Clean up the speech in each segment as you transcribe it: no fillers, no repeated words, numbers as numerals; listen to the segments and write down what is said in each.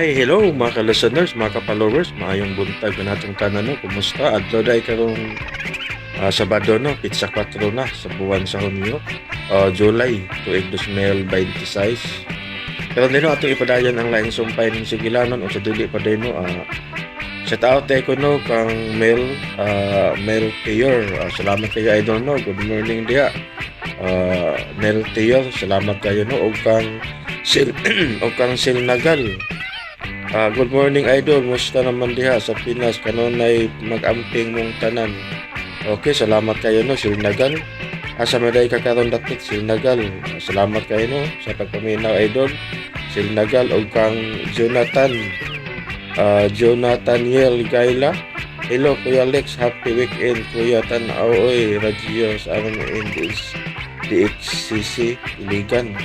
Ay, hello mga ka-listeners, mga ka-followers, maayong buntag na natong tanan, no. Kumusta? Adlaw day karong Sabado, no, pitsa 4 na sa buwan sa Hunyo, July tuig 2026. Pero dino atong ipadayon ang laing sumpay ning sugilanon o sa dili pa no, shout out ko, no, kang Mel Mel Taylor. Salamat kayo, idol, no. Good morning diha. Mel Taylor, salamat kayo, no, ug kang Sil ug kang Silnagal. Good morning, idol. Musta naman diha sa Pinas? Kanunay mag-amping mong tanan. Okay, salamat kayo, no, Silnagal. Asa maday ka karon dapit, Silnagal? Salamat kayo, no, sa pagpaminaw, idol. Silnagal ug kang Jonathan Jonathan Yel Gaila. Hello, Kuya Lex, happy weekend, Kuya. Tan-aw oy radyo sa among NDS DXCC Iligan.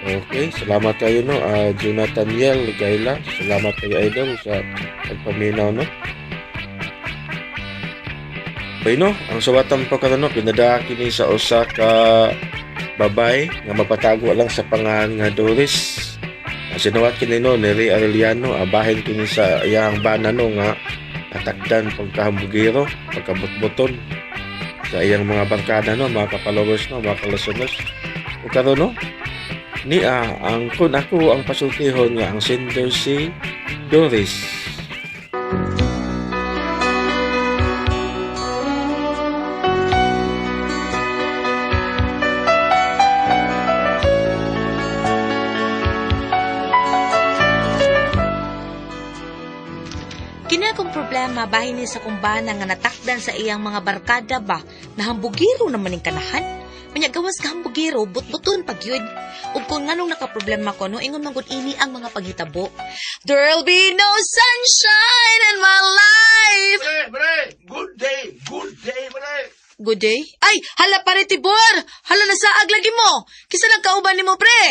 Okay, salamat kayo, no, Jonathan Yel Gaila. Salamat kayo, idol, sa pagpaminaw, no. Okay, no, ang suwatan pa karon, no, pinada kini sa usa ka babay nga mapatago lang sa pangalan nga Doris. Sinuwat kini, no, ni Ray Arellano, bahin kini sa iyang bana, no, nga natakdan pagkahambugero, pagkabutbuton sa iyang mga barkada, no, mga ka-followers, no, mga ka-listeners. O karon, no, niya ang kun ako ang pasultihon nga ang sender si Doris. Kini akong problema bahin ni sa kumbana nga natakdan sa iyang mga barkada ba na hambugiro naman ning kanahan. Unya gawas ka hambugiro, butbuton pag yun. Ug kung nganong nakaproblema ko, no, ingon man gud ini ang mga paghitabo. There'll be no sunshine in my life. Pre, pre, good day, good day, pre. Good day. Ay, hala pare Tibor! Hala nasaag lagi mo. Kisa nang kauban nimo, pre.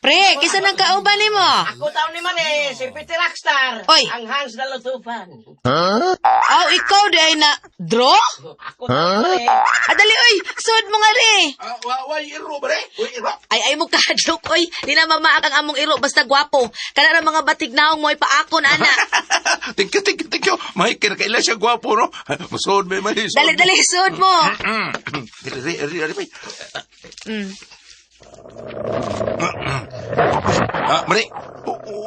Pre, kisa nang kauban nimo. Ako taon ni Mane, si Peter Rockstar. Oy. Ang Hans Dalutupan. Aw, ikaw di ay na draw? Ako taon ni Mane. Adali oy, suod mo nga ri. Ah, wa, wa, iro, pre. Uy, iro. Ay, ay mo kahadlok, oy. Di na mamaak ang among iro, basta gwapo. Kana ra mga batig naong mo ipaakon, ana. Thank you, thank you, thank you. May kinakaila siya gwapo, no? Masod, may mali. Dali, dali, suod mo. Dali, dali, dali, dali. Ah, mali.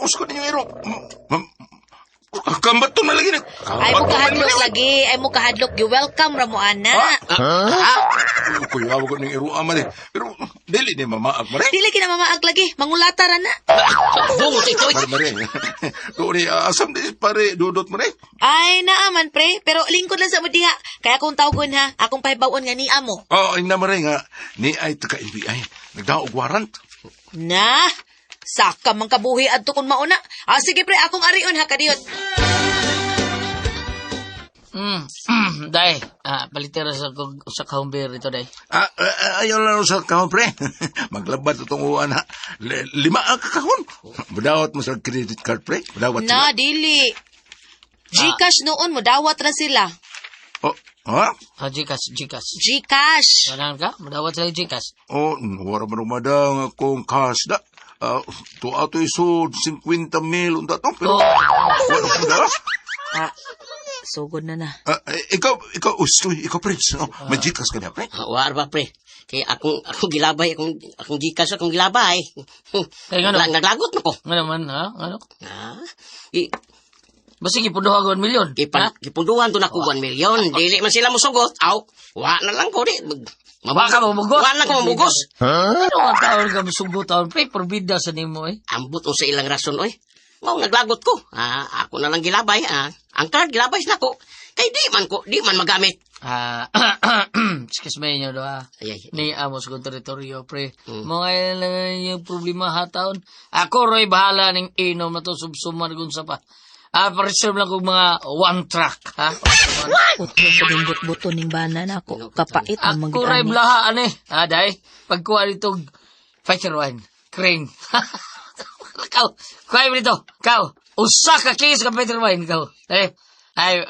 Usko ninyo iro. Kambato na lagi na. Ay mo kahadlok lagi, ay mo kahadlok. You welcome ra mo, ana. Kuya, wag ko ning iro, ah, mali. Pero, dili ni mamaag, mali. Dili kina mamaag lagi, mangulata ra na. Bungot ito. Mare, mare. Doon ni, asam di pare, dudot mo Ay, naaman pre, pero lingkod lang sa mo diha. Kaya akong tawgon ha, akong pahibawon nga ni amo. Oh, ay na mare nga, ni ay taga NBI. Nagdaog warrant. Na, saka man kabuhi adto kun mauna. Ah, sige pre, akong arion ha kadiyot. Day, palitera sa kahumbir ito, day. Ah, ayaw lang sa kahon, pre. Maglabad itong uwan, ha. Lima ang kakahon. Budawat mo sa credit card, pre. Budawat Na, sila. dili. Gcash noon mo dawat ra sila. Oh, ha? Ah, Gcash, Gcash. Gcash. Kailangan ka? Madawat sila yung Gcash. Oh, wala man umadang akong cash da. Ah, tuwa to isod, 50 mil, unta to. Pero, Oh. wala ko dala. Ah, sugod na na. Ah, eh, ikaw, ustoy, ikaw, Prince. Oh, may Gcash ka na, pre. War ba, pre? Kaya akong gilabay, akong gikas, akong gilabay. Kaya nga, no? Naglagot na ko. Nga naman, ha? Ano? Ah, i, Basta gipunduha ko 1 milyon. ipan, Ha? gipunduhan to na ko 1 milyon. Dili man sila musugot. Aw, wa na lang ko di. Wa ka mamugos? Wa na ko mamugos. Ano ka taon ka musugot taon, pre? Porbida sa nimo, eh. Ambot sa ilang rason, oy. Mao naglagot ko. Ah, ako na lang gilabay. Ah, ang card gilabay na ko. Kay di man ko, di man magamit. Ah, excuse me inyo, do, ha? Ay, ay. Ni amo sa kong teritoryo, pre. Mga ilan lang yung problema ha, taon. Ako, Roy, bahala ning inom na to, subsuman kung sa pa. Ah, pa-reserve lang kong mga one truck, ha? Utro sa buto ning bana na ako. Kapait ang Ako ray magyani. blaha ani. Ah, day. Pagkuha nito fighter wine, crane. Kaw, kuha mo nito. Kaw, usa ka case ka fighter wine kaw. Eh, ay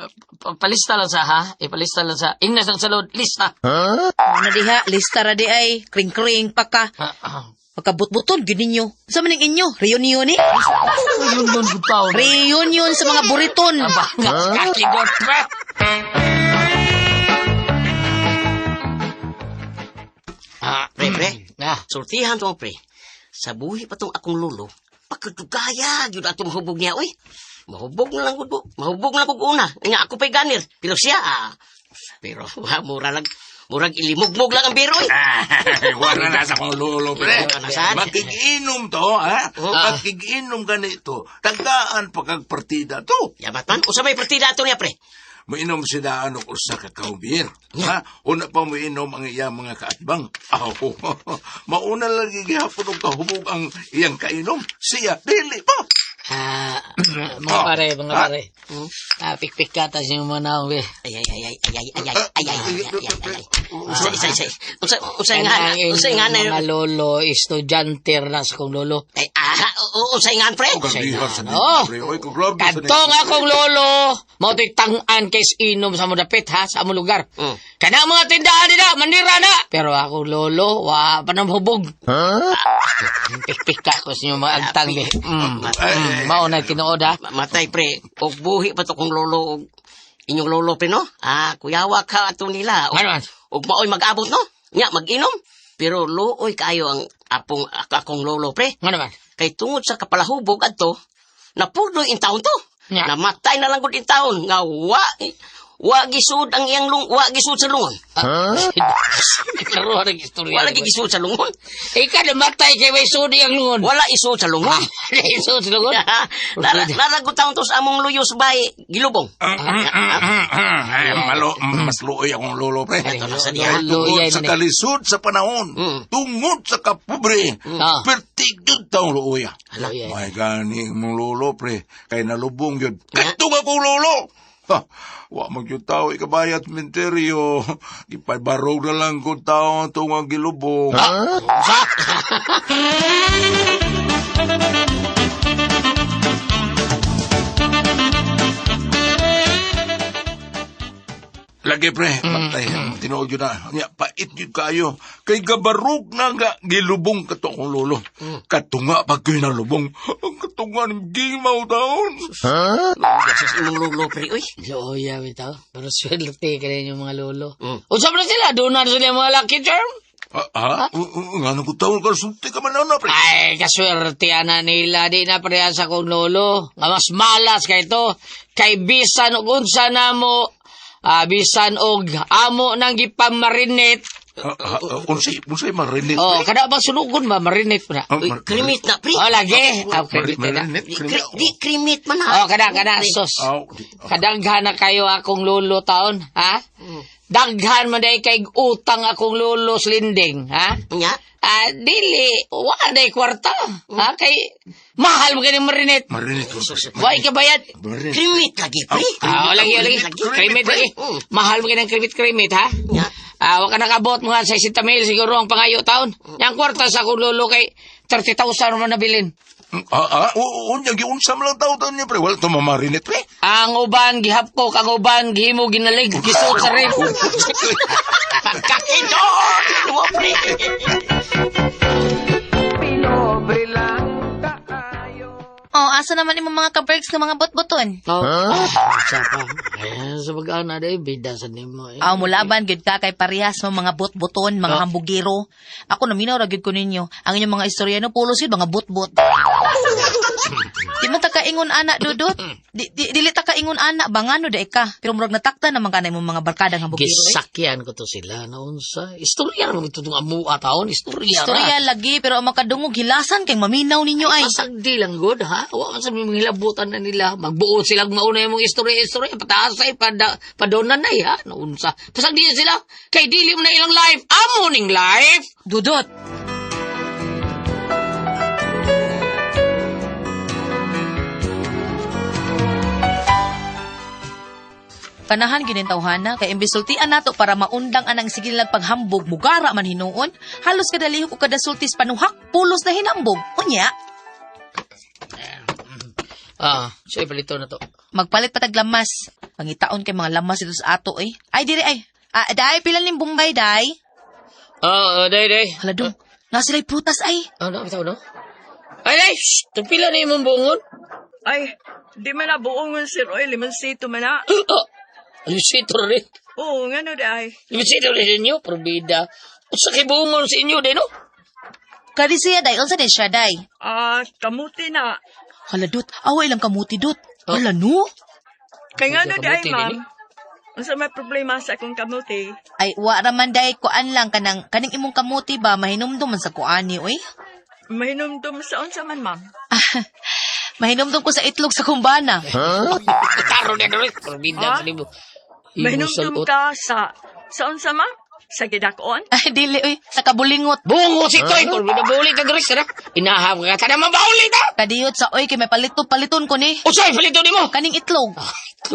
palista lang sa ha. Ipalista lang sa ingnas ang salod, lista. Ano diha, lista ra di ay, kring-kring pa ka. Ah, ah. Magkabutbuton gyud ninyo. Sa man ning inyo, reunion eh. Yun doon butaw. Reunion sa mga buriton. Aba, nga, kakidot, pre. Ah, pre, pre. Ah, Sultihan to, pre. Sa buhi pa tong akong lolo, pagkadugaya, yun atong hubog niya, oy. Mahubog na lang gud ko. Mahubog na lang kog una. Nga ako pa'y ganir. Pero siya, ah, pero wa, mura lang, murag ilimugmug lang ang biro, oy. Wala na sa akong lolo, pre. Wala na saan. Makikiinom to, ha? Oh. Makikiinom ganito. Tagaan pa kag partida to. Yabat man, usa may partida ato niya, pre. Mainom sila ano usa ka kaubir. Ha? Una pa moinom ang iyang mga kaatbang. Aw, mauna lagi gihapon og kahubog ang iyang kainom. Siya dili pa. ah, mga pare, mga pare. Ah, pikpik ka, tas yung mga naong, eh. Ay, ay, ay, ay, ay, ay, ay, ay, ay, ay, ay, ay, ay. Usa, isa, isa. Usa, usa nga, Kanang usa nga inyong na. mga lolo, estudyante na sa kong lolo. Ay, ah, usa nga, pre. O gabihan sa Oh. pre. Oy, ko grabe sa Kadtong akong lolo, mao to'y tang-an kay inom sa mo dapit ha, sa among lugar. Mm. Kana mga tindahan nila, manira na. Pero akong lolo, wa pa nang hubog. Huh? Pikpik ka ko sa inyong mga agtang. Eh. Mao na tinuod ha. Matay, pre. Og buhi pa to kong lolo, og inyong lolo, pre, no? Ah, kuyawa ka ato nila. Og, Ano man? og maoy mag-abot, no? Nya, mag-inom. Pero luoy kayo ang apong, akong lolo, pre. Ano man? Kay tungod sa kapalahubog adto, napudloy in taon to. Nya. Namatay na lang gud in taon nga wa gisud ang iyang lung wa gisud sa lungon. Laro ng istorya. Wa lagi gisud sa lungon. Ika namatay kay may sudi ang lungon. Wala isud sa lungon. Isud sa lungon. Naragot taon to sa among luyos bay gilubong. Ay, malo, mas luoy akong lolo, pre. Ito na sa diha. Tungod Luoy sa man eh. kalisod sa panahon, tungod sa kapobre, Ah. pertig yun taong luoy. ah. Luoy. May gani mong lolo, pre. Kay nalubong yun. Katong akong lolo! Ha, wa man gyud tao ikabayat menteryo. Ipabarog na lang kung tao tungang gilubong. Sa? Lagi pre, matay, tinuod yun na. Nya, pait yun kayo. Kay gabarog na nga, gilubong kato akong lolo. Katunga pag kayo nalubong. Ang katunga ng gimaw taon. Sa imong lolo pre oy. Luoy, bitaw. Pero swerte ka rin yung mga lolo. Mm. Usap na sila, doon na sila yung mga lucky charm. Ha? Ha? Nga nang taon ka, sulti ka man na, pre. Ay, kaswerte na nila. Di na pareha sa kong lolo. Nga mas malas kay ito. Kay bisan og unsa na mo, ah, bisan og amo nang gipamarinate. Ha, ha, unsay, unsay marinig. Oh, kada ba sunugon ba marinate pa na? Ah, Uy, krimit na pre. Oh, lagi. Ah, Mari- krimit na. Marinig, Di, krimit. di krimit man ha. Oh, kada kada sos. Aw, di- ah. Kadaghan na kayo akong lolo taon, ha? Daghan man day kay utang akong lolo sa linding, ha? Nya. Ah, dili, wa day kwarta, ha? Kay mahal mo kini marinate. Marinig ko. Wa ikabayad. Marinig. Krimit lagi pre. Ah, lagi, lagi. Krimit, Krimit, lagi. Mm. Mahal mo kinang krimit-krimit, ha? Nya. Ah, wa ka nakabot mga 60 mil siguro ang pangayo taon. Yang kwarta sa akong lolo kay 30,000 man nabilin. Ah, ah, oo, unya, giunsa man lang tao taon niya, pre. Wala to mamarinit, pre. Ang uban gihapkok, ang uban gihimo ginalig, gisuot sa ref. Pagkakidor mo pre. Oh, asa naman imong mga ka-bergs nga mga botboton? Oh, ah, sa pa. Ay, sa pag-ana day bida sa nimo. Eh. Aw, mulaban gyud ka kay parehas mo mga botboton, mga Oh. hambugero. Ako naminaw ra gyud ko ninyo. Ang inyong mga istorya no pulos gyud mga botbot. Di mo ta kaingon ana dudot. Di, di, dili ta kaingon ana ba ngano di ka. Pero murag natakta naman kanay mong mga barkadang hambugero. Eh. Gisakyan ko to sila naunsa. Istorya naman ito itong amua taon. Istorya ra. Istorya lagi pero ang makadungog hilasan kay maminaw ninyo ay. Pasagdi lang good ha. Wa man sa mga hilabutan na nila. Magbuo silang mauna yung mga istorya istorya pataasay pada padonan na ha. Naunsa. Pasagdi na sila. Kay dili mo na ilang life. Amo ning life. Dudot. Kanahan ginintawhana kay imbes sultian nato para maundang anang sige nilang paghambog mugara man hinuon halos kadalihok o kada sultis panuhak pulos na hinambog unya Ah, siya palito na to. magpalit patag lamas pangitaon kay mga lamas dito sa ato eh ay diri ay ah, day pila ning Bombay day Ah, day day. hala dong. Na sila'y prutas ay. Ano, bitaw, no? Ay, ay, shh! Tagpila na imong buongon. Ay, di man na buongon, sir. Oy, limoncito man na. Alisito rin. Oo, nga no, day. Alisito rin sa inyo, probida. Usa kay buongon sa inyo, din, no? Kadi siya day, unsa din siya day? Ah, kamuti na. Hala dot, awa ilang kamuti dot. Hala no? Kay nga no, day, Kamuti, ma'am. dili. Unsa may problema sa akong kamuti? Ay, wa raman day, kuan lang kanang kaning imong kamuti ba mahinumdum man sa kuani oy. Mahinumdum sa unsa man, ma'am. Mahinumdum ko sa itlog sa kumbana. Taro na rin. Probida Ah? sa libo. Mahinumdum ka sa unsa, ma'am? Sa gidakon? Ay, dili oy, sa kabulingot. Bungo si Toy! Probida bauli ka, Grace, ha? Inaham ka. Tana mabauli ta! Kadiyot sa oy kay may palito-paliton ko ni. Usay, palito ni mo! Kaning itlog.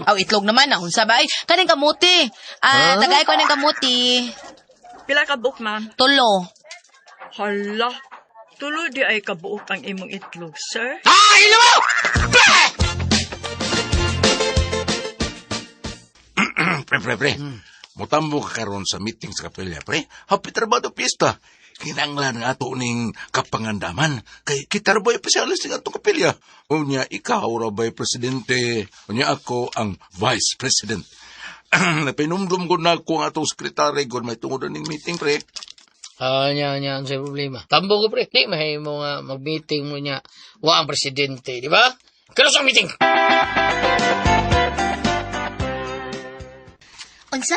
Aw, itlog naman na unsa ba ay kaning kamuti. Ah, tagay ko ning kamuti. Pila ka buok, ma'am? Tulo. Hala. Tulo di ay kabuok ang imong itlog, sir. Ah, ilo mo! Bah! Pre, pre, pre. Mutambo ka karon sa meeting sa kapilya, pre. Happy trabaho pista. Kinanglan nga ato ning kapangandaman. Kay kita ra ba'y opisyalis ng atong kapilya. Unya, ikaw ra ba'y presidente. Unya, ako ang vice president. Napinumdum ko na ako ang atong sekretary gud may tungod ning meeting, pre. Ah, nya, nya, ang problema. Tambo ko, pre. Di, mahay mo nga, mag-meeting mo niya. Wa ang presidente, di ba? Kano sa meeting? Unsa?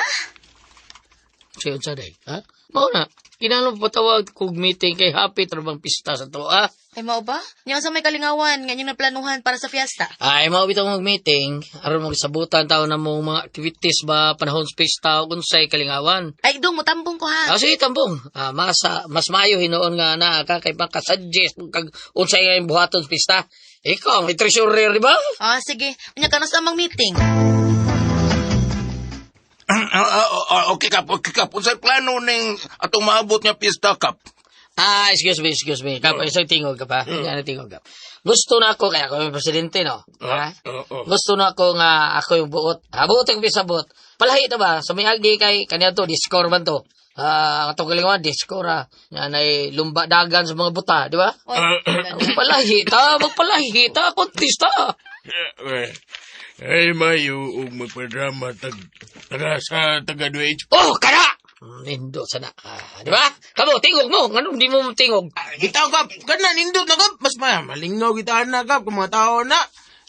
Siya, unsa day, ha? Mao na. Kinahanglan patawag kog meeting kay happy trabang pista sa to, ha? Ay mao ba? Nya unsa may kalingawan nga inyong naplanuhan para sa fiesta? Ay, mao bitaw mag-meeting. Aron magsabutan taon na mong mga activities ba, panahon sa pista, o unsay kalingawan. Ay, dong mutambong ko ha. Ah, sige, tambong. Ah, masa, mas maayo hinuon nga na ka kay makasuggest kag unsay nga imong buhaton sa pista. Ikaw ang treasurer, di ba? Ah, sige. Unya kanos amang meeting. Okay, Kap. Okay, Kap. Unsay plano ning atong maabot nga pista, Kap? Ah, excuse me, excuse me. Kap, isang tingog ka pa. Ano tingog ka? Gusto na ako, kaya ako yung presidente, no? Ha? Gusto na ako nga ako yung buot. Ha, buot ang bisa buot. Palahi ito ba? Sa may agi kay kaniya to, discore man to. Ah, atong kalingawan, discore ah. Nga nay lumba dagan sa mga buta, di ba? Oy, Magpalahi ta, magpalahi ta, kontista. Ay, mayo, ug magpadrama tag, taga sa taga 2H. Oh, kana! Nindo sana. Ah, di ba? Kamo, tingog mo. Nganong di mo tingog? Bitaw kap, kana nindot na kap, mas ma, malingaw kita na kap, kung mga tao na,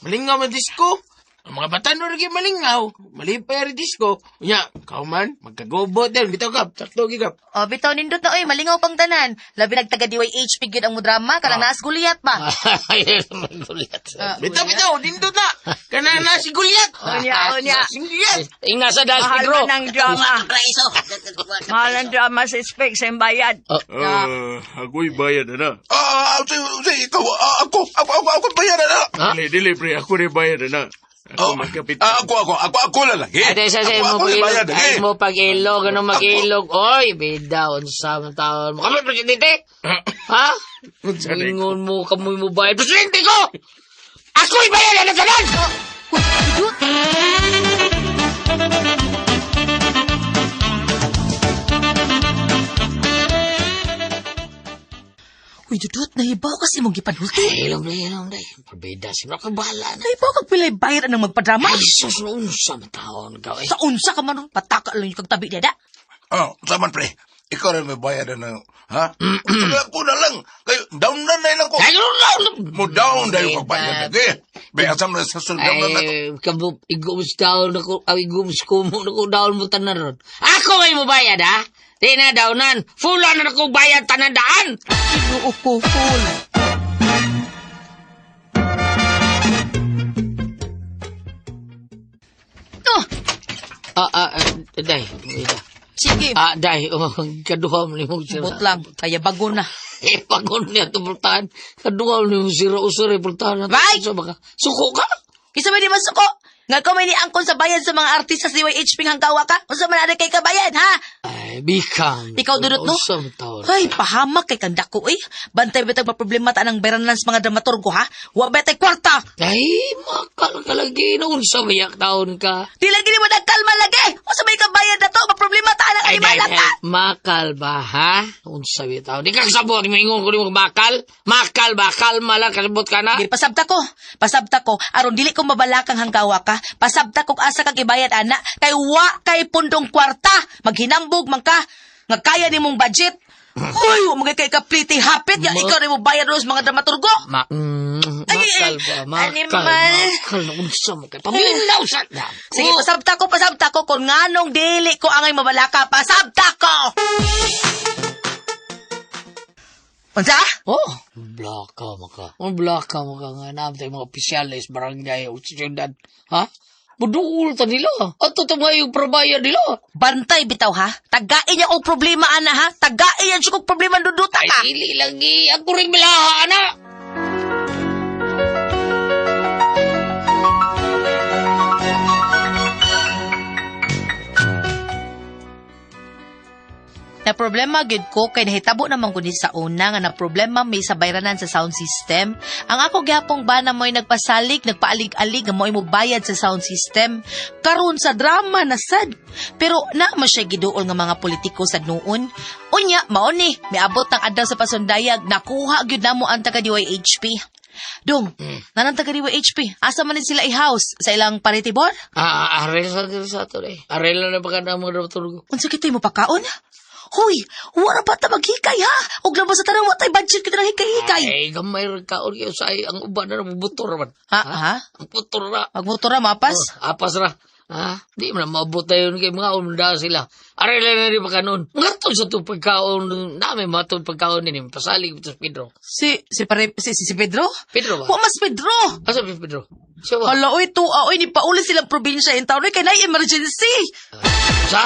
malingaw man disco. Ang mga bata no lagi malingaw, malipay rin disco. Unya, ikaw man, magkagobot din, bitaw kap, sakto gi kap. Oh, bitaw nindot na oy, malingaw pang tanan. Labi nagtaga DYHP gyud ang mudrama kanang naas guliyat ba. Ay, magulat. Ah, Bitaw, bitaw, nindot na. Kana na si Goliath. Unya, unya. Si Goliath. Ing nasa das, Mahal Pedro. man ang drama. Praiso. Mahal ang drama sa spec sa imong bayad. Ako'y bayad na. Ah, unsay, unsay, ikaw, ah, ako, ako, ako, ako bayaran na. Ha? Dili, dili, pre, ako rin bayad na. Oh, Ako magkapit. ah, ako, ako, ako, ako lang lagi. Ay, dahil sa Ako, mo ako rin bayad, pag-ilog. Ay lagi. mo pag-ilog. Ano mag-ilog? Oy, bida. Unsa man taon mo. Kamo, presidente! Ha? Ingon mo, kamoy mo bayad. Presidente ko! Ako'y bayad na tanan! Uy, dut. Uy, dudut, nahibaw kasi mong gipanulti. Ay, ilong na, ilong na. Pabida, siguro ako bahala na. Nahibaw kag pilay bayad ang magpadrama. Ay, sus, unsa man taon ka. Eh. Sa unsa ka man, pataka lang yung kagtabi niya da. Oh, saman pre. Ikaw rin may bayad na, ha? Sige, ako na lang. Kayo, down na na lang ko. Ay, no, no, no. Mo down dahil pagbayad lagi. Bayad sa mga sa down na na. Ay, kabo, igums down ako, ay, igums ko mo, ako down mo tanan ron. Ako ay mo bayad, ha? Di na downan. Full na ako bayad tanan daan. Ginoo ko, full. Oh, Ah, ah, ah, day. Day. sige. Ah, day. Oh, kaduha mo ni mo sira. Bot lang, kaya bago na. Eh, pagod niya ito, pultahan. Kaduha mo ni mo sira. Usuri, pultahan. na. Bay! So, baka, suko ka? Kisa may di masuko. Nga ko may niangkon sa bayan sa mga artista sa DYHP hanggawa ka. Unsa man ari kay kabayan, ha? Ay, bikang. Ikaw dudot no? Unsa man taon. Ay, pahamak kay kandako eh. Bantay bitag maproblema ta ng beranan sa mga dramaturgo ha? Wa ba tay kwarta? Ay, makal ka lagi. Unsa mayak taon ka? Di lagi ni mo nagkalma lagi. Unsa may kabayan na to? Maproblema problema ta anak animal ka. Makal ba, ha? Unsa bitaw? Di ka kasabot, moingon ko nimo makal. Makal ba? Kalma lang, kasabot ka na. Di, pasabta ko. Pasabta ko. Aron dili ko mabalakang hanggawa ka. Pasabta ko asa kag ibayad ana. Kay wa kay pundong kwarta. Maghinambog man ka. Nga kaya nimong budget. Uy, wa magay kay kapliti hapit. Ya, ikaw rin mo bayad ros mga dramaturgo. Ay, Makal ay, ba? Makal, animal. makal. Unsa mo kay? Paminaw sa... Sige, pasabta ko kung nganong dili ko angay mabalaka. Pasabta ko! Unsa? Oh, blaka maka. Oh, blaka maka nga naam tayo mga opisyales, barangay, o siyudad. Ha? Buduol ta nila. Ato ta mga yung prabayad nila. Bantay bitaw ha. Tagain niya og problema ana ha. Tagain yan siya og problema duduta Ay, ka. dili lagi. Ako rin bilaha, ana. Na problema gyud ko kay nahitabo naman gud ni sa una nga na problema may sa bayranan sa sound system. Ang ako gyapong bana mo'y nagpasalig, nagpaalig-alig nga mo'y mobayad sa sound system. Karon sa drama na sad. Pero na man siya giduol nga mga politiko sa noon. Unya, mao ni, miabot ang adlaw sa pasundayag, nakuha gyud namo ang taga DYHP. Dong, nanang taga DYHP, asa man ni sila i-house sa ilang paritibor? Ah, arel sa diri sa ato eh. Arel na baka na mga dramaturgo. Unsa kitay mo pakaon? Hoy, wala pa ta maghikay ha. Og labas sa tanang wa tay budget kita ng hikay-hikay. Ay, gamay rin kaon kayo sa ay, ang uban na nabubutor man. Ha ha? Ang putor na. Magmotor ra mapas. Oh, apas ra. Ha? Di man na maabot tayo kay mga unda sila. Aray lang na rin pagkanon. Mga sa itong pagkaon namin, mga itong pagkaon din. Pasalig ito sa Pedro. Si si pare si, si, si Pedro? Pedro ba? Wa mas Pedro. Asa si Pedro? Siya ba? Hala oy tuwa oy ni pauli silang probinsya in town oy kay nay emergency. Sa?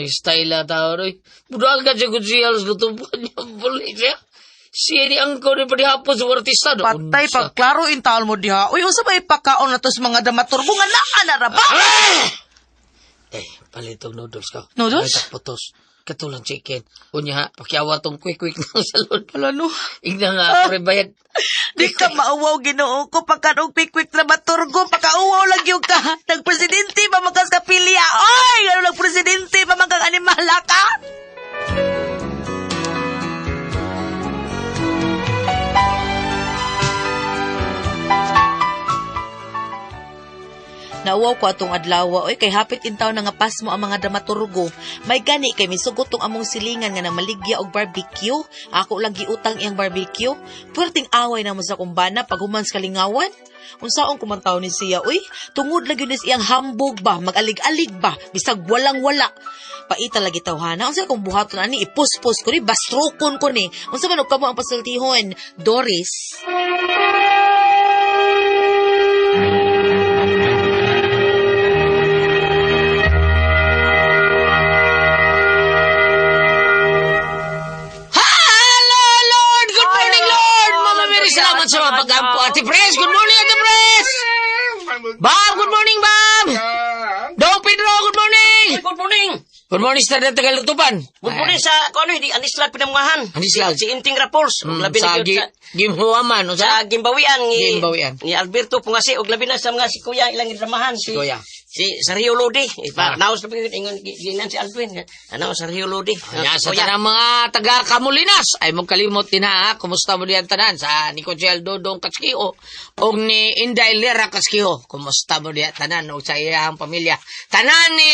Style na tao, roy. Budagan ka siya kung siya alas lutupan niya ang pulis, siya. Siya ni angko ni padihapon sa artista. No? Patay pag klaro in taon mo diha. Uy unsa ba ipakaon na to sa mga dramaturgo nga naa na ra ba? Eh, palitog noodles ka. Noodles? Ay, putos. Katulang chicken. Unya ha, pakiawa tong quick-quick ng salon. Hala no. Igna nga, pre bayad. Di ka mauwaw Ginoo ko pagkanog pikwik dramaturgo pakauwaw lang yung ka. Nagpresidente pa man kas kapilya. Oy, ano nagpresidente pa man kang animala ka? Nauwaw ko atong adlaw, oy kay hapit in taon na nga pasmo ang mga dramaturgo. May gani kay misugot tong among silingan nga namaligya og barbecue. Ako lang giutang iyang barbecue. Puwerteng away na mo sa kumbana pag human sa kalingawan. Unsaon kumantaw ni siya, uy? Tungod lang yun is iyang hambog ba, mag-alig-alig ba, bisag walang-wala. Paita lagi tawhana, unsa kung buhaton ani, ipuspos ko ni, bastrokon ko ni. Unsa man og kamo ang pasultihon, Doris? Hello, Lord! Good morning, Lord! Mama Mary, salamat sa mga pag-ampo. Ate Pres, good morning, Ate Pres! Bob, good morning, Bob! Dong Pedro, good morning! Good morning. Good morning sa Tagalutupan. Good morning sa kuno hindi anislag pinamungahan. Anislag. Si Inting Rapols ug labi Sa na gyud sa Gimhuaman, o sa sa Gimbawian ni Gimbawian. ni Alberto Pungasi ug labi na sa mga si Kuya ilang gidramahan si Kuya. Si Sergio Lodi. Ah. Ah. Naos na gyud ingon ginan si Alvin. Ano Sergio Lodi. Nya, Si sa Kuya. tanang mga taga Kamulinas ay magkalimot din ha. Kumusta mo diyan tanan sa ni Cochel Dodong Katskio o ni Inday Lera Katskio. Kumusta mo diyan tanan o sa iyang pamilya. Tanan ni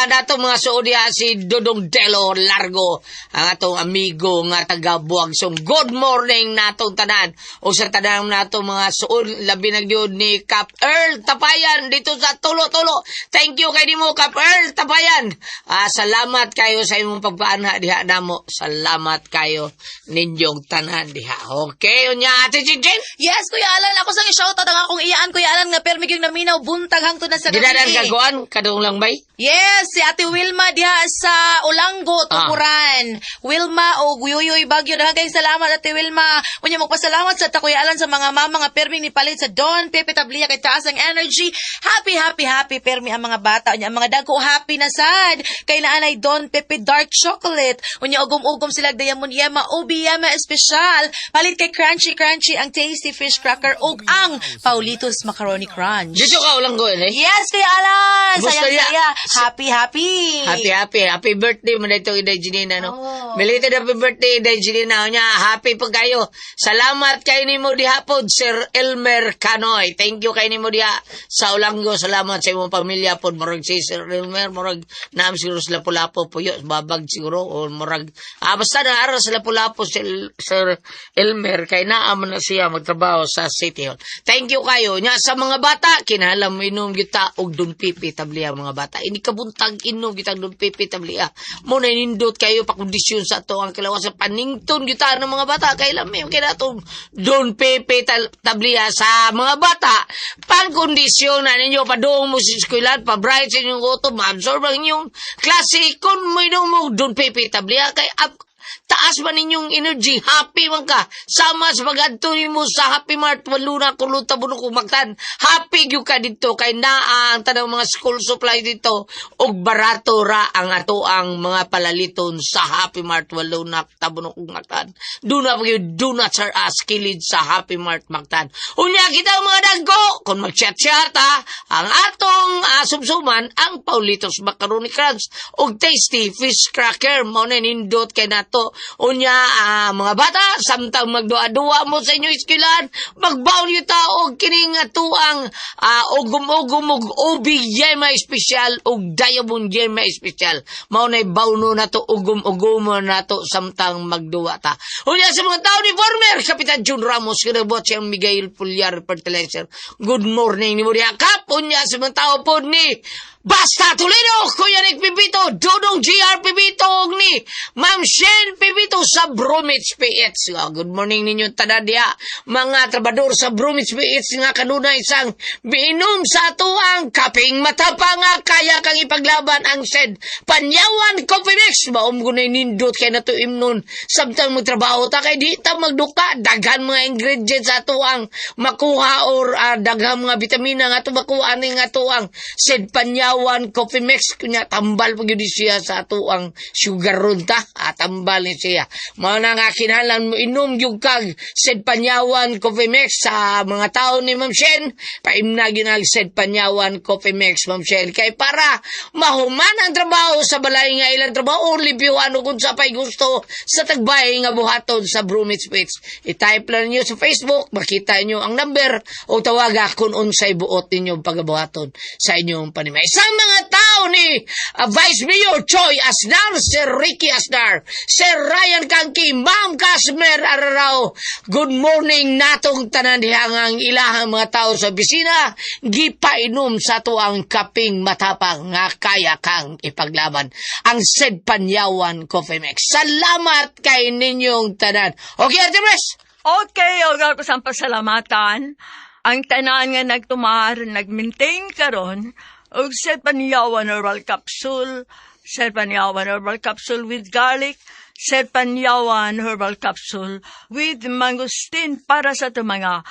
dato mga suod diha si Dodong Delo Largo ang atong amigo nga taga Buagsong. Good morning natong tanan o sa tanan nato mga suod labi na gyud ni Cap Earl Tapayan dito sa Tulo-Tulo. Thank you kay nimo Cap Earl Tapayan. Ah, salamat kayo sa imong pagpaanha diha namo. Salamat kayo ninyong tanan diha. Okay, unya Ate Chinchin. Yes, Kuya Alan, ako sang i-shoutout ang akong iyaan, Kuya Alan, nga permi yung naminaw, buntag hangtod na sa Ginadan gabi. ka kuan kadung lang bay. Yes, si Ate Wilma diha sa Olango, Tukuran. Wilma o Guyuyoy Bagyo. Daghang kayong salamat, Ate Wilma. Unya magpasalamat sa ta Kuya Alan sa mga mama nga perming ni palit sa Don Pepe Tablia kay taas ang energy. Happy, happy, happy permi pirmi ang mga bata. Unya ang mga dagko happy na sad. Kay naanay Don Pepe Dark Chocolate. Unya ugom-ugom sila Diamond Yema Ubi Yema Espesyal. Palit kay Crunchy Crunchy ang Tasty Fish Cracker ug ang Paulitos Macaroni Crunch. Dito ka ulang ko, eh. Yes, Kuya Alan! Gusto Sayang niya. saya. Happy, happy. Happy, happy. Happy birthday mo na ito, Inday Janina, no? Oh. Belated happy birthday, Inday Janina. Unya, happy po kayo. Salamat kay nimo diha po, Sir Elmer Canoy. Thank you kay nimo diha sa Ulanggo. Salamat sa imong pamilya po. Murag si Sir Elmer, murag naam siguro sa Lapu-Lapu po yun. Babag siguro. O murag, basta na aral sa Lapu-Lapu si Sir Elmer. Kay naam na siya magtrabaho sa City Hall. Thank you kayo. Nya, sa mga bata, kinahanglan mo inom kita og Don Pipi tabliya mga bata. Ini kabuntag inom kita og Don Pipi tabliya. Mo na nindot kayo pakondisyon sa ato ang kalawasan panington gyud ng mga bata kay lami kay natong Don Pepe tabliya sa mga bata. Pangkondisyon na ninyo padung mo sa eskwelahan, pa-bright sa inyong utob, ma-absorb ang inyong klase kung mo inom mo Don Pepe tabliya kay up, taas man ninyong energy, happy man ka. Sama sa pag-adto nimo sa Happy Mart, walo na kuluta buno kong Mactan. Happy gyud ka dito kay naa ang tanang mga school supply dito ug barato ra ang ato ang mga palaliton sa Happy Mart, walo na tabuno kong Mactan. Do na gyud do not sir us kilid sa Happy Mart Mactan. Unya kita mga dagko kung mag-chat-chat ha, ang atong sumsuman ang Paulitos Macaroni Crunch ug Tasty Fish Cracker mao na nindot kay nato. Unya mga bata samtang magduha-duha mo sa inyong eskwelahan, magbaon gyud ta og kining atuang ugom-ugom og ubi yema espesyal ug Diamond yema espesyal. Mao na bawno nato ugom-ugom nato samtang magduwa ta. Unya sa mga tao ni former Kapitan Jun Ramos kinabot siyang Miguel Pulyar Fertilizer. Good morning ni Muria Kap. Unya sa mga tao po ni Basta Toledo, Kuya Nick Pipito, Dodong GR Pipito, ug ni Ma'am Shen Pipito sa Bromich PH. Good morning ninyo tanan diha, mga trabador sa Bromich PH nga kanunay sang biinom sa ato ang kaping matapang nga kaya kang ipaglaban ang said Panyawan Coffee Mix. Maom gunay nindot kay nato imnon samtang magtrabaho ta kay di ta magduka daghan mga ingredients sa ato ang makuha or daghan mga bitamina nga ato makuha ning ato ang said Panyawan Coffee Mix. Kunya tambal pag yun siya sa ato ang sugar ron ta, tambal ni siya. Mao na nga kinahanglan mo inom gyud kag said Panyawan Coffee Mix. Sa mga tao ni Ma'am Shen, paimna gyud ang said Panyawan Coffee Mix, Ma'am Shen, kay para mahuman ang trabaho sa balay nga ilang trabaho or libyuhan o kung sa pay gusto sa tagbay nga buhaton sa Bromich PH. I-type lang niyo sa Facebook, makita niyo ang number o tawaga kung unsay buot ninyo pagabuhaton sa inyong panimay. Sa mga tao ni Vice Mayor Choi Asnar, Sir Ricky Asnar, Sir Ryan Kangki, Ma'am Casmer Ararao, good morning natong tanan diha nga ang ilahang mga tao sa opisina, gipainom sa ato ang kaping matapang nga kaya kang ipaglaban. Ang said Panyawan Coffee Mix. Salamat kay ninyong tanan. Okay, Ate Pres? Okay, og ako sang pasalamatan. Ang tanan nga nagtumar, nag-maintain karon og sa Panyawan Herbal Capsule, sa Panyawan Herbal Capsule with garlic, sa Panyawan Herbal Capsule with mangosteen para sa ato mga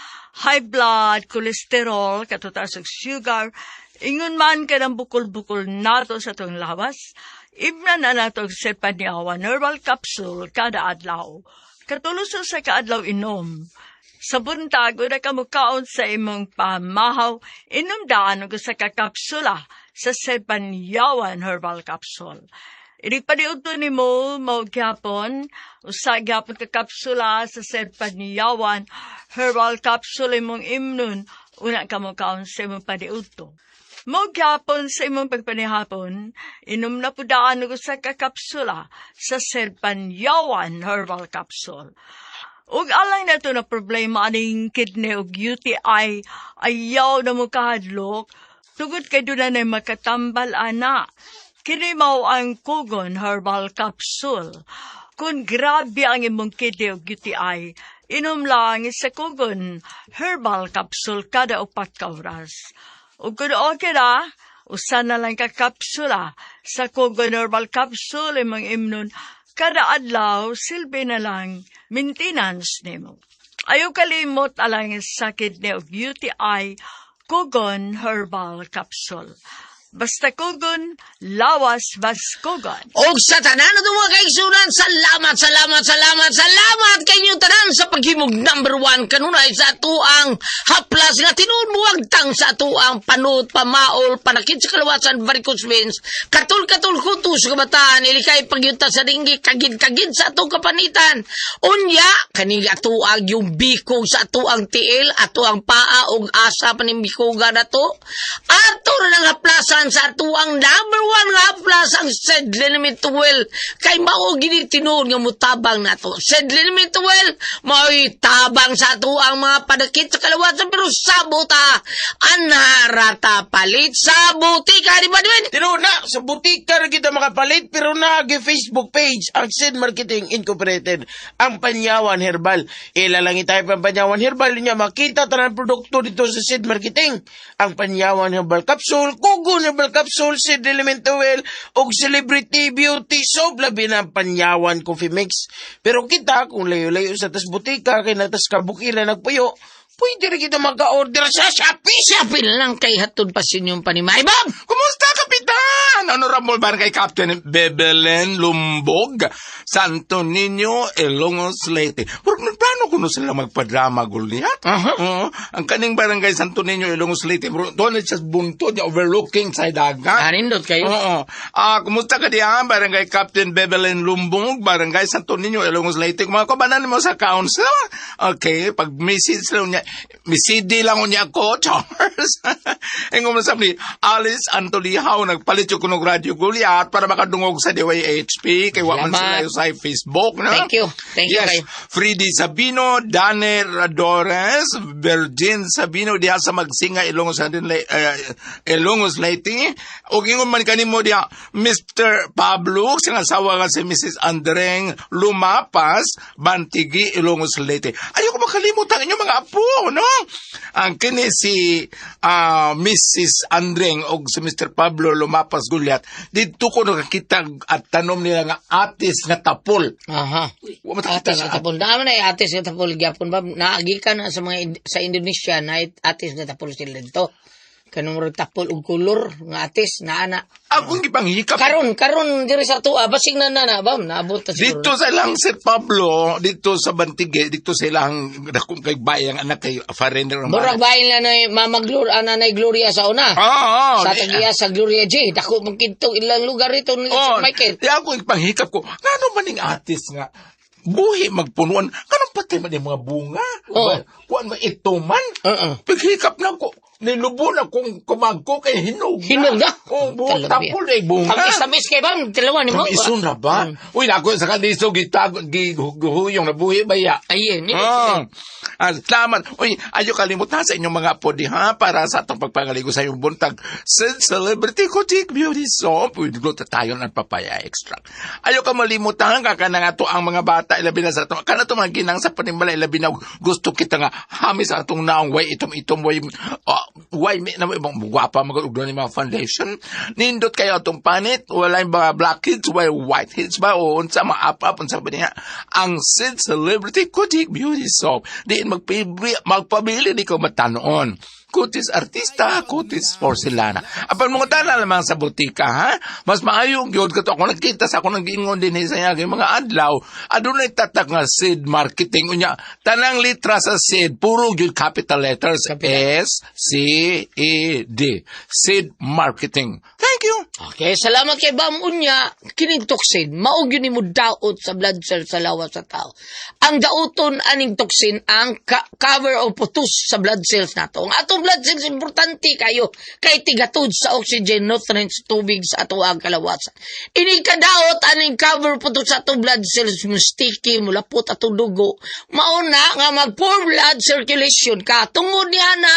high blood, cholesterol, katutaas og sugar, ingon man kanang bukol-bukol nato sa atong lawas, imna na nato og sa Panyawan Herbal Capsule kada adlaw. Katulos sa kaadlaw inom. Sa buntag, ura ka mukaon sa imong pamahaw, inom daan og usa ka kapsula sa Sepanyawan Herbal Capsule. Inig paniudto nimo mao gyapon, usa gyapon ka kapsula sa Sepanyawan Herbal Capsule imong imnon, una ka mukaon sa imong paniudto. Mao gyapon sa imong pagpanihapon, inom na pud daan og usa ka kapsula sa Serpanyawan Herbal Capsule. Ug alang na to na problema aning kidney ug UTI, ayaw na mo kahadlok, tugod kay doon na makatambal ana. Kini mao ang Kugon Herbal Capsule. Kung grabe ang imong kidney ug UTI, inom lang sa Kugon Herbal Capsule kada 4 ka oras. Ug kung okay ra, usa na lang ka kapsula sa Kugon Herbal Capsule imong imnon kada adlaw, silbi na lang maintenance nimo. Ayaw kalimot alang sa kidney ug UTI, Kugon Herbal Capsule. Basta kugon, lawas baskugon. Og sa tanan na mga kaigsunan, salamat, salamat, salamat, salamat kay tanan sa paghimog number one kanunay sa atuang haplas nga tinuod mo tang sa atuang panut, pamaol, panakit sa kalawasan, varicose veins, katul-katul kuto sa kabataan, ilikay pagyuta sa ringgi, kagid-kagid sa atong kapanitan. Unya, kaning atuang yung bikog sa atuang tiil, atuang paa og asa pa ning bikoga na to. Ato na nga haplasan sa atuang number one nga haplas ang Seed Liniment Oil. Kay mao gini tinuod nga mutabang nato. Seed Liniment Oil, mao'y tabang sa atuang mga padakit sa kalawasan pero sabot ha. Anarata palit sa butika, di ba Dwayne? Tinuod na, sa butika ra kita makapalit pero naagi Facebook page ang Seed Marketing Incorporated, ang Panyawan Herbal. Ila lang i-type ang Panyawan Herbal niya makita tanan produkto dito sa Seed Marketing. Ang Panyawan Herbal Capsule, Kugon Herbal Capsule, Seed Element Oil, ug Celebrity Beauty Soap, labi na ang Panyawan Coffee Mix. Pero kita, kung layo-layo sa tas butika, kay natas kabukiran nagpuyo, pwede rin kita maka-order sa Shopee. Shopee na lang kay hatod pa sa inyong panimay. Bob! Kumusta, Kapitan? Honorable Barangay Captain Bebelen Lumbog, Santo Niño, Ilongos, Leyte. Pero plano kuno sila magpadrama, Goliath? Aha. Oo. Ang kaning Barangay Santo Niño, Ilongos, Leyte, bro, doon siya buntod, overlooking sa dagat. Anindot kayo. Oo. Ah, kumusta ka diha, Barangay Captain Bebelen Lumbog, Barangay Santo Niño, Ilongos, Leyte. Mga kabanan mo sa council. Okay, pag message lang niya, misidi lang unya ko, Charles. Ingon mo sa ni Alice Antolihaw, nagpalit yung kunog radyo Goliath para makadungog sa DYHP, kay wa man Salamat. sila sa Facebook, no? Thank you. Thank you Yes. kayo. Fridi Sabino, Dane Radores, Virgin Sabino diha sa Magsinga Ilongos Ilongos Leyte. Ug ingon man kanimo diha Mr. Pablo sing asawa nga si Mrs. Andreng Lumapas, Bantigi Ilongos Leyte. Ayaw ko makalimot ang inyong mga apo, no? Ang kini si Mrs. Andreng og si Mr. Pablo Lumapas Gulyat didto ko nakakita at tanom nila nga atis nga tapol. Aha. Wa matakita Atis nga nga tapol. Naman ay atis nga tapol gyapon ba? Naagi ka na sa mga sa Indonesia na atis nga tapol sila dito. Kanang murag tapol og kolor nga atis na ana. Akong gipanghikap. Karon karon diri sa tuwa basig na na na bam naabot ta siguro. Dito sa ilang Sir Pablo, dito sa Bantige, dito sa ilang dakong kay bayang anak kay foreigner. ang Murag bahin lang na Mama Glor ana na Gloria sa una. Oo. Sa tagiya sa Gloria J. Dako man kidto ilang lugar rito ni Oo. St. Michael. Di ako ipanghikap ko. Ngano man ning atis nga buhi magpunuan kanang patay man yung mga bunga. Oo. Kuan man ito man. Oo. Paghikap na ko. Nilubo na kong kumagko kay hinog na. Hinog na. Oo, buo, tapol na bunga. Tamis-tamis kay bam, dalawa ni mo. Tamison na ba? Uy, nako sa kaliso gitag gihuyong nabuhi ba ya? Ayun, ni. Ah, salamat. Uy, ayo kalimutan sa inyong mga apo diha para sa atong pagpangaligo sa iyong buntag. Sa Celebrity Boutique Beauty Soap with glutathione and papaya extract. Ayo ka malimutan ka kana nga to ang mga bata ilabi na sa atong kana to mga ginang sa panimalay ilabi na gusto kita nga hami sa atong naong way itom itom way way mi na ibang gwapa magud ni mga foundation. Nindot kayo atong panit, wala yung mga black hits, way white hits ba o unsa mga up up unsa ba niya ang Sid Celebrity Boutique Beauty Soap. Diin magpabili di ko matanoon. Kutis artista, kutis porcelana. Apan mga tanan lamang sa butika, ha? Mas maayong yun, kato ako nagkita sa ako nang giingon din sa iya mga adlaw, adunay tatak nga Sid Marketing. Unya, tanang litra sa Sid, puro gyud capital letters, S, C, E, D. Sid Marketing. Thank you. Okay, salamat kay Bam Unya. Kining toxin, mao gyud nimo daot sa blood cell sa lawas sa tao. Ang dauton aning toxin ang cover o putus sa blood cells nato. Ang atong blood cells importante kayo kay tigatod sa oxygen, nutrients, tubig sa ato ang kalawasan. Ini kadaot aning cover putus sa atong blood cells mo sticky mulapot atong dugo. Mao na nga mag poor blood circulation ka tungod niya na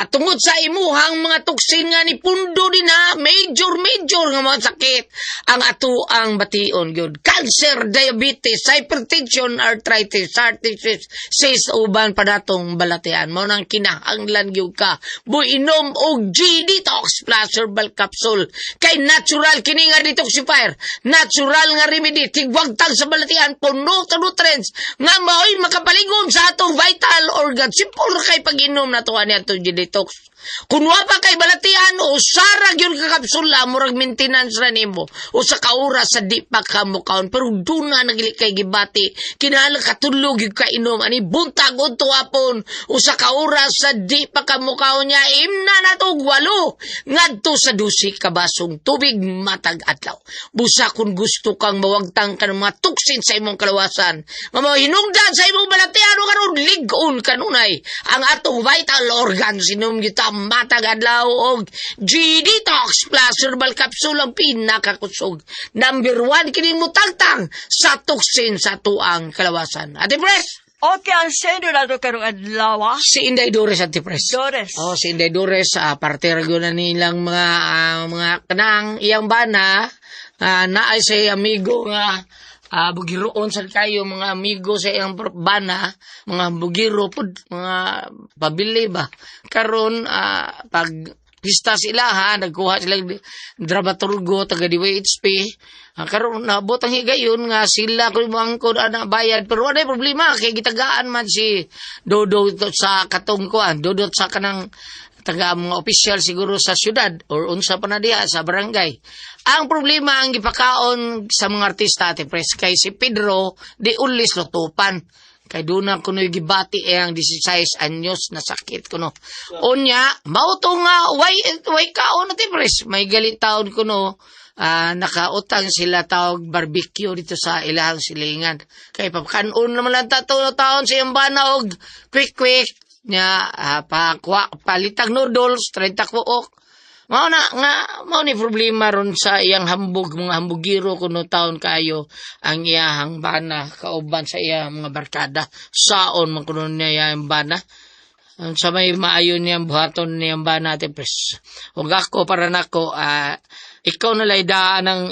tungod sa imuhang mga toxin nga ni pundo din na major major nga mga sakit ang ato ang bation gyud cancer, diabetes, hypertension, arthritis, heart disease, cyst, uban pa natong balatian. Mao nang kinahanglan gyud ka inom og G Detox Plus Herbal Capsule kay natural kini nga detoxifier, natural nga remedy tigwagtang sa balatian, puno sa nutrients nga mao'y makapaligom sa atong vital organ. Simple ra kay pag-inom na to ani atong G Detox. Kung wa pa kay balatian o Usara gyud ka kapsula, murag maintenance ra nimo. Usa ka oras sa di pa ka mukaon, pero duna na gili kay gibati. Kinahanglan katulog gyud ka inom ani buntag udto hapon. Usa ka oras sa di pa ka mukaon niya, imna na to 8 ngadto sa 12 ka basong tubig matag adlaw. Busa kung gusto kang mawagtang ka ng mga toxin sa imong kalawasan, nga mga hinungdan sa imong balatian o karon lig-on kanunay ang atong vital organs, inom kita matag adlaw og G-Detox Plus Herbal Capsule, ang pinakakusog. Number 1 kining mutangtang sa toxin sa tuang kalawasan. Ate Pres! Okay, ang sendo na to karong adlaw, ah. Si Inday Dores, Ate Pres. Dores. Oh, si Inday Dores, parte ra gyud na nilang mga kanang iyang bana, naay sa amigo nga bugiroon sa kayo mga amigo sa iyang bana, mga bugiro pud, mga pabili ba. Karon pag pista sila ha, nagkuha sila dramaturgo taga DYHP. Karon naabot ang higayon nga sila ko moangkon ana bayad, pero wala problema kay gitagaan man si Dodo sa katong kuan, Dodo sa kanang taga mga opisyal siguro sa syudad or unsa pa na diha sa barangay. Ang problema ang gipakaon sa mga artista, Ate Pres, kay si Pedro di ulis lutupan. Kay doon na kuno gibati ang 16 anyos na sakit kuno. Unya, mao to nga way kaon, Ate Pres. May galit taon kuno, nakautang sila tawag barbecue dito sa ilahang silingan. Kay papakanon naman lang tato taon sa iyang bana og quick quick nya, pakuha palitag noodles 30 kuok. Mao na nga mao ni problema ron sa iyang hambog mga hambugiro kuno taon kayo ang iyahang bana kauban sa iyang mga barkada. Saon man kuno niya iyang bana. Ang sa may maayo niyang buhaton niyang bana, Ate Pres. Ug ako para nako, ikaw na lay daan ng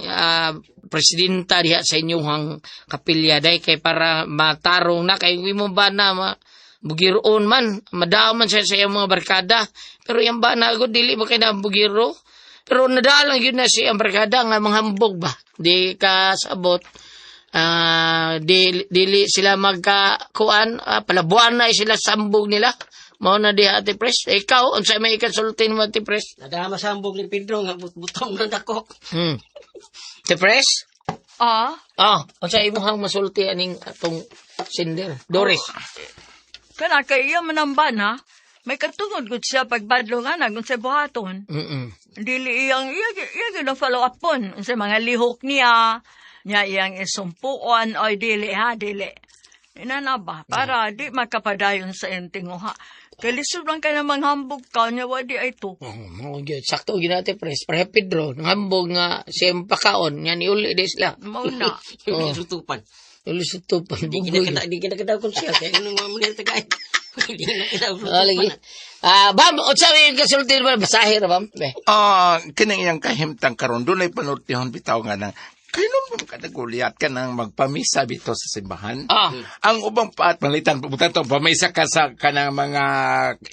presidenta diha sa inyong kapilya day kay para matarong na kay imong bana ma bugiroon man, madao man siya sa iyang mga barkada, pero iyang bana gud dili ba kay na bugiro, pero nadalang yun na siya ang barkada nga manghambog ba di ka sabot, dili sila magkakuan, palabuan na sila sa ambog nila. Mao na diha, Ate Pres. Ikaw, unsa may ikasulti mo, Ate Pres? Nadama sa ambog ni Pedro nga butbutong na dako. Ate Pres? Ah? Oh, unsa imong masulti aning atong sender? Doris. Kana kay iya man ang bana, may katungod gud siya pagbadlong ana kung sa buhaton. Dili iyang iya gyud ang follow up pon sa mga lihok niya, niya iyang isumpuon oy dili ha, dili. Ina na ba para di makapadayon sa iyang tinguha. Kay lisod lang kay namang hambog ka niya wa di ay to. Oh, mao gyud sakto gyud, Ate Pres. Pareha Pedro, nangambog nga siyang pakaon nga niuli di sila. Mao na. Oh. Tutupan. Uli sa tupan. Di kinakada, di kinakada kung siya. Kaya ano mga manila tagay. Di kinakada. Ah, lagi. Bam, unsa may kasulti ba basahe ra bam? Be. Kining iyang kahimtang karon dunay panultihon bitaw nga nang kainom mo kadaguliat ka nang magpamisa bitaw sa simbahan. Ang ubang paat palitan pupunta to pamisa ka sa kanang mga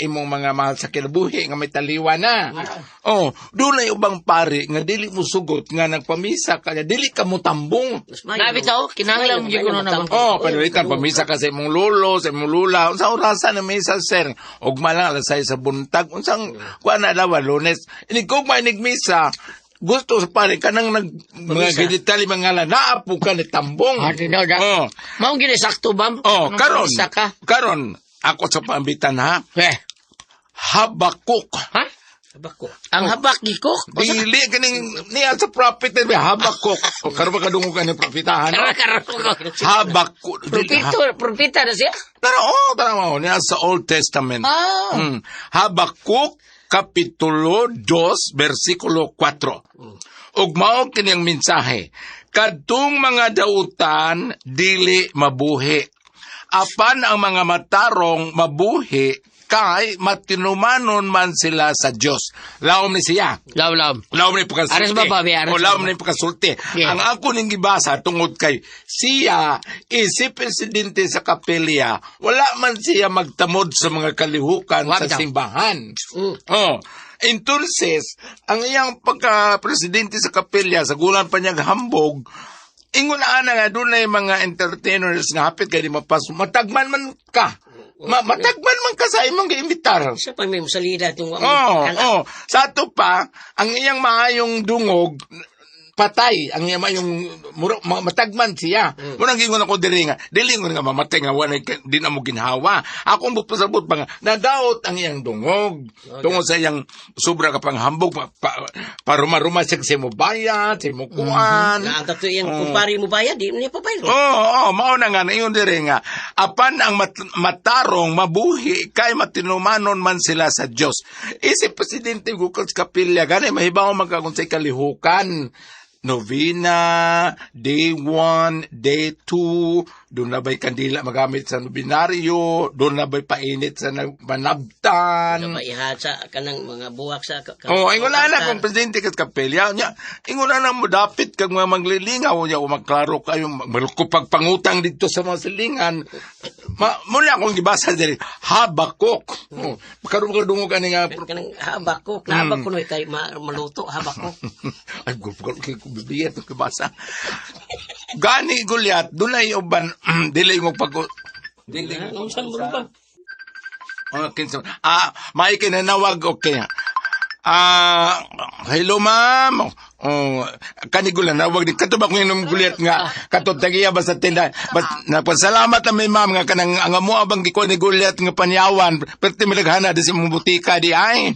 imong mga mahal sa kinabuhi nga may taliwa na. Oh, dunay ubang pari nga dili mo sugot nga nagpamisa ka dili ka mo tambong. Na bitaw kinahanglan mo gyud kuno na bam. Oh, panalitan pamisa ka sa imong lolo, sa imong lula. Unsa orasan na misa, sir? Ugma lang alas 6 sa buntag. Unsang kuan na daw Lunes. Inig kung inig misa, gusto sa pare kanang nag mga giditali mga la naapo ka ni tambong. Ah, tinaw da. Oh, Mao gyud sakto bam. oh, Nang karon. pamisa ka. Karon ako sa pambitan ha. Be. Habakuk. Ha? Habakuk. Ang habak gikok. Dili kaning niya sa prophet eh, Habakuk. O karon ba kadungog ka ni propetahan? Karon karon ko. Habakuk. Dili, ha? Propito, propita na siya. Pero oh, tara mo niya sa Old Testament. Habakuk kapitulo 2 versikulo 4. Ug mao kini ang mensahe. Kadtong mga dautan dili mabuhi. Apan ang mga matarong mabuhi kay matinumanon man sila sa Dios. Laom ni siya. Laom, laom. Laom ni pagkasulti. Ares ba, Bobby? Ares O, laom ba? ni pagkasulti. Yeah. Ang ako ning gibasa tungod kay siya isip presidente sa kapilya, wala man siya magtamod sa mga kalihukan Wag sa daw. simbahan. Oh. Entonces, ang iyang pagka-presidente sa kapilya, sa gulan pa niyang hambog, ingon ana nga dunay mga entertainers nga hapit kay di mapas matagman man ka. Matagman man ka sa imong giimbitar. Sa pa may musalida itong Oo, oh. Sa ato pa, ang iyang maayong dungog, patay ang iyang maayong matagman siya. Mm. Muna gingon ako diri nga, dili ngon nga mamatay nga wala di na mo ginhawa. Ako ang pasabot pa nga nadaot ang iyang dungog. Tungod sa iyang sobra ka panghambog pa, paruma-ruma siya sa mo bayad, sa mo kuan. Na ang kato iyang kumpare mo bayad, di niya pa bayad. Oo, mao na nga ingon diri nga apan ang matarong mabuhi kay matinumanon man sila sa Dios. Isip presidente gukod sa kapilya gani mahibaw man ka kung say kalihukan. Novena, day 1, day 2, doon na ba'y kandila magamit sa nobinaryo, doon na ba'y painit sa manabtan. Ano ba iha sa kanang mga buwak sa Oh, ingon na na kung presidente ka sa kapelya nya. Ingon na na mo dapit kag mga manglilingaw nya o magklaro kayo malukupag pangutang dito sa mga silingan. Muna akong gibasa diri Habakuk. Oh, karon ka dungog ani nga Kanang habak ko, nabak ko no kay maluto habak ko. Ay, gusto ko kay Biblia ito gibasa. Gani Goliath, dunay uban dili mo pag dili mo Unsan mo ba? Oh, kinsa. Ah, may kinanawag, okay. Ah, hello ma'am. Oh, kanigula nawag di kato ba kung inom gulit nga kato tagiya ba sa tinda. But napasalamat na may ma'am nga kanang ang amo abang gikuha ni Goliath nga panyawan. Perti milaghana di sa imong butika di ay.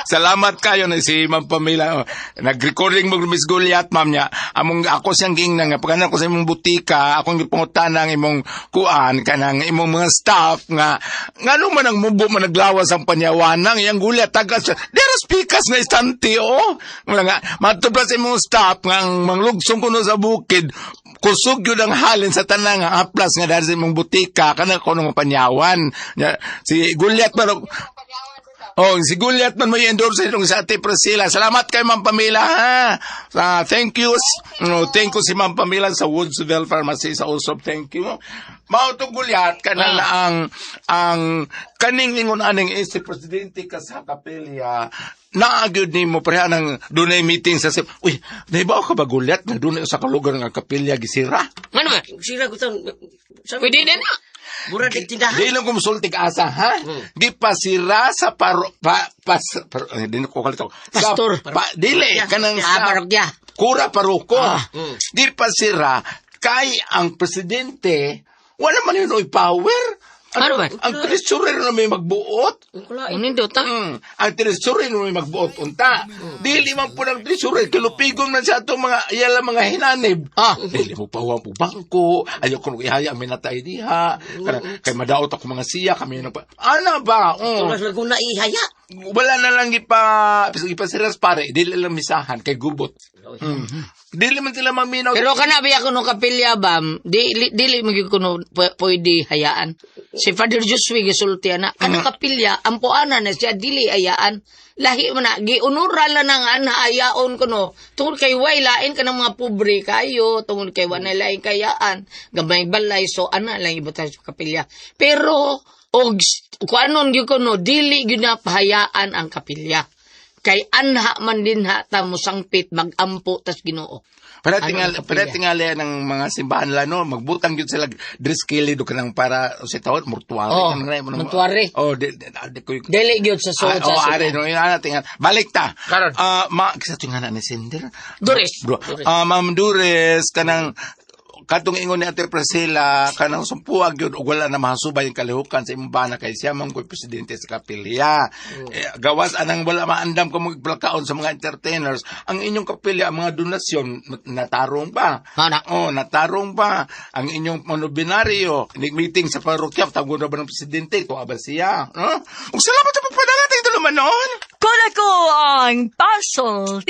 Salamat kayo na si Ma'am Pamela. Oh, nag-recording mo Miss Goliath ma'am niya. Among ako siyang giingnan nga pagkanan ko sa imong butika, akong gipangutana ang imong kuan kanang imong mga staff nga ngano man ang mubo man naglawas ang panyawanang iyang Goliath tagas. Deros pikas nga istante oh. Wala nga matuplas sa imong staff nga ang manglugsong kuno sa bukid kusog yun ang halin sa tanang nga aplas nga dahil sa imong butika kanang kuno nga panyawan. Nya, si Goliath man. Oh, si Goliath man may endorse itong sa Ate Priscilla. Salamat kay Ma'am Pamela ha. Thank you. No, thank you si Ma'am Pamela sa Woodsville Pharmacy sa Usop. Thank you. Mao to Goliath kanang ang kaning ingon aning isip presidente ka sa kapilya. Naagyod nimo pareha nang dunay meeting sa Uy, naibaw ka ba Goliath nga dunay sa kalugar nga kapilya gisira? Ano ba? Sira ko taon. Pwede na na. Mura di tindahan. Di lang kumusultig asa, ha? Di pasira sa paro, pa, pas, par, eh, di na ko kalito. Sa, Pastor. pa, dili, kanang Ah, sa, parokya. kura paroko. Di pasira, kay ang presidente, wala man yun oy power. Ano ba? Ang treasurer na may magbuot. Ano ta? Ang treasurer na may magbuot unta. Dili man po ng treasurer, kilupigon man sa atong mga iyala mga hinanib. Ah. Dili mo pahuwang po bangko, ayaw ko nung ihaya, may natay diha. Kay madaot ako mga siya, kami nang pa. Ano ba? Tulas Laguna ihaya. Wala na lang ipasiras pare, dili lang misahan kay gubot. Dili man sila maminaw. Pero kana biya kuno kapilya bam, dili dili magyud kuno pwede hayaan. Si Father Josue gisulti ana, kana kapilya ampuana na siya dili hayaan. Lahi man na giunura lang ang ana hayaon kuno. Tungod kay way lain kanang mga pobre kayo, tungod kay wa na lain kayaan, gamay balay so ana lang ibutang sa kapilya. Pero og kuanon gyud kuno dili gyud na pahayaan ang kapilya. Kay anha man din ha ta mosangpit magampo tas Ginoo. Para Ano tingal ang para kapilya? tingali ng mga simbahan la no, magbutang gyud sila dress kili do kanang para sa tawad mortuary Oh, kanang mortuary. Oh, di ko Dili gyud sa suod Ah, sa oh, simbahan. are no, yun, ana tingal. Balik ta. Karon. Ah, ma kisa tingal ni Sender. Dures. Bro. Ah, Ma'am Dures kanang katong ingon ni Ate Priscilla kanang sumpuag yun ug wala na mahasubay ang kalihukan sa imong bana kay siya man ko'y presidente sa kapilya. Eh, gawas anang wala maandam kung magplakaon sa mga entertainers ang inyong kapilya ang mga donasyon natarong pa. Ana. Oh, natarong pa ang inyong monobinaryo. Meeting sa parokya tawgon na ba ng presidente tuwa ba siya? No? Ug salamat sa pagpadagat ito naman noon. Kuna ko ang puzzle.